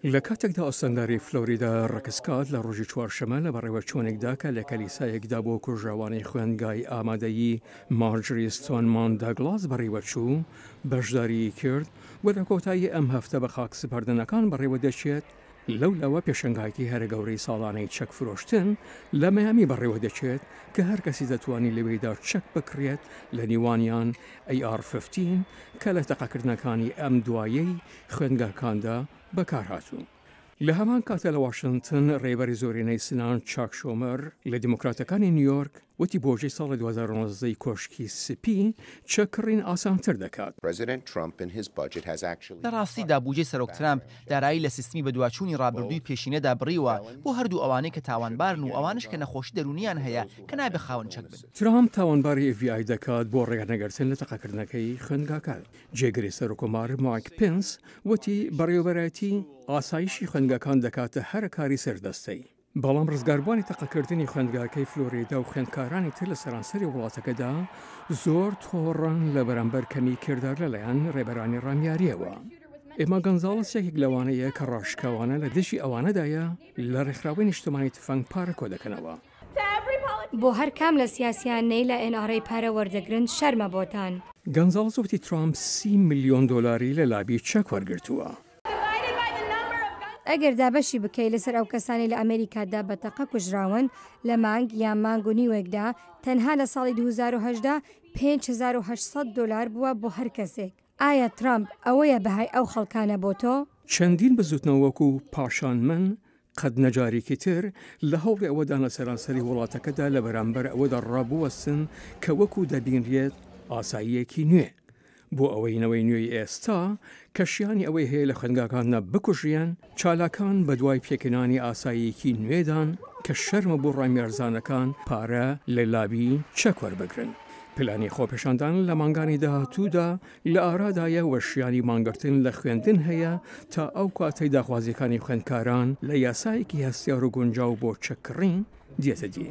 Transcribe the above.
لە کاتێکدا ئۆستانداری فلۆریدا ڕێک سکات لە ڕۆژی چوارشەمە لە بەڕێوەچوونێکدا کە لە کەلیسایەکدا بۆ کوژراوانی خوێندگای ئامادەیی مارجری ستۆنمان داگڵاس بەڕیوەچوو بەشداریی کرد و لە کۆتایی ئەم هەفتە بە خاک سپاردنەکان بەڕێوەدەچێت، لەو لاوە پێشەنگایەکی هەرە گەورەی ساڵانەی چەک فرۆشتن لە مەیامی بەڕێوە دەچێت کە هەر کەسی دەتوانی لەوێدا چەک بکڕێت لە نیوانیان ئەی ئاڕ ففتین کە لە تەقەکردنەکانی ئەم دوایەی خوێندگاکاندا بەکارهاتوون. لە هەمان کاتە لە واشنتن ڕێبەری زۆرینەی سنان چاک شۆمەر لە دیموکراتەکانی نیویۆرک وتی بۆژەی ساڵی 2019 ی کۆشکی سپی چەک کڕین ئاسانتر دەکات. لە ڕاستیدا بوجەی سەرۆک ترامپ دارایی لە سیستمی بەدواچوونی ڕابردووی پێشینەدا بڕیوە بۆ هەردوو ئەوانەی کە تاوانبارن و ئەوانەش کە نەخۆشی دەروونیان هەیە کە نابێ خاوەن چەک بن. ترامپ تاوانباری ئێف بی ئای دەکات بۆ ڕێگەنەگرتن لە تەقەکردنەکەی خوێندگاکە. جێگری سەرۆککۆمار مایک پێنس وتی بەڕێوەبەرایەتی ئاسایشی خوێندگاکان دەکاتە هەرە کاری سەردەستەی. بەڵام ڕزگاربووانی تەقەکردنی خوێندگاکەی فلۆریدا و خوێندکارانی تر لە سەرانسەری وڵاتەکەدا زۆر تۆڕەن لە بەرامبەر کەمی کردار لەلایەن ڕێبەرانی ڕامیارییەوە. ئێما گەنزاڵس یەکێک لەوانەیە کە ڕاشکاوانە لە دژی ئەوانەدایە لە ڕێکخراوەی نیشتمانی تفەنگ پارە کۆدەکەنەوە. بۆ هەر کام لە سیاسیانەی لە ئێن ئاڕ ئەی پارە وەردەگرن شەرمە بۆتان. گەنزاڵس وتی ترامپ 30 ملیۆن دۆلاری لە لابی چەک وەرگرتووە. ئەگەر دابەشی بکەی لەسەر ئەو کەسانەی لە ئەمەریکادا بە تەقە کوژراون لە مانگ یان مانگ و نیوێکدا، تەنها لە ساڵی 2018 5800 دۆلار بووە بۆ هەر کەسێک. ئایا ترامپ ئەوەیە بەهای ئەو خەڵکانە بۆ تۆ؟ چەندین بزوتنەوە وەکو پاشان من قەت نە جارێکی تر لە هەوڵی ئەوەدان لە سەرانسەری وڵاتەکەدا لە بەرامبەر ئەوەدا ڕابوەستن کە وەکو دەبینرێت ئاساییەکی نوێ بۆ ئەوەی نەوەی نوێی ئێستا کە شیانی ئەوەی هەیە لە خوێندگاکاندا بکوژرێن، چالاکان بەدوای پێکهێنانی ئاساییەکی نوێدان کە شەرمە بۆ ڕامیارزانەکان پارە لە لابی چەک وەربگرن. پلانی خۆپێشاندان لە مانگانی داهاتوودا لە ئارادایە و شیانی مانگرتن لە خوێندن هەیە تا ئەو کاتەی داخوازییەکانی خوێندکاران لە یاسایەکی هەستیار و گونجاو بۆ چەک کڕین دێتە دی.